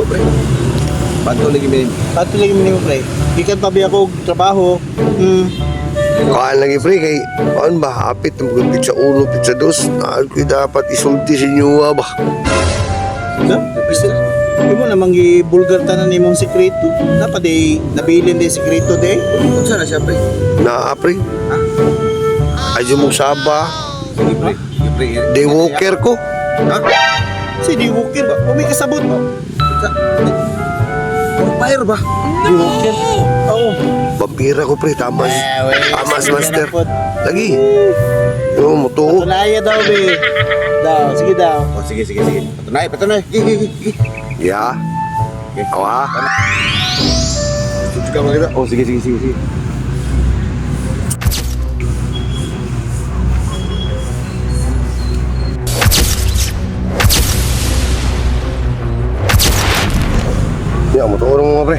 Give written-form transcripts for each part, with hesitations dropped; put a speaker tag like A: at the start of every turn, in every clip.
A: pre. Bato lagi mi.
B: Ato lagi mo pre. Gikan pa biya ko og trabaho.
C: Kuhaan lagi pre kay kuhaan ba hapit ang pizza uno, pizza dos. Naa ko dapat isulti sa inyo ah, ba.
B: Da? Bisa. Imo namang gibulgar tanan nimong sikreto. Dapat di nabilin di sikreto di.
A: Unsa na siya, pre?
C: Naa pre. Ayaw mong saba.
A: Sige, pre. Sige, pre.
C: Day walker ko.
A: Ha?
B: Si di walker ba? Umi kasabot.
A: Unsa? Vampire ba?
B: Di walker. Oo.
C: Vampira ko pre, tama.
B: Eh,
C: Tama si master. Lagi. Yo, mutuo.
B: Patunaya daw be. Daw, sige daw.
A: Oh, sige, sige, sige. Patunay, patunay. Sige, sige, sige.
C: Ya.
A: Okay.
C: Awa.
A: Sudsud ka makita. Oh, sige, sige, sige, sige.
C: Ya, mutuo mo pre.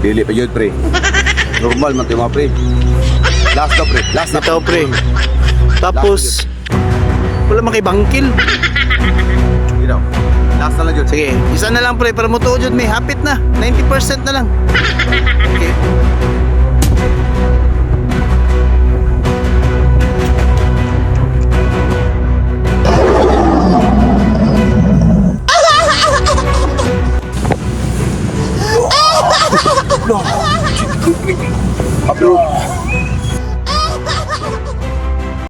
A: Dili pa yun, pre. Normal man tayo mga pre. Last na, pre. Last na.
B: Ikaw pre. Tapos wala man kay bangkil.
A: Sige daw. Last na lang yun.
B: Sige, isa na lang pre para mutuo jud may hapit na. 90% na lang. Okay.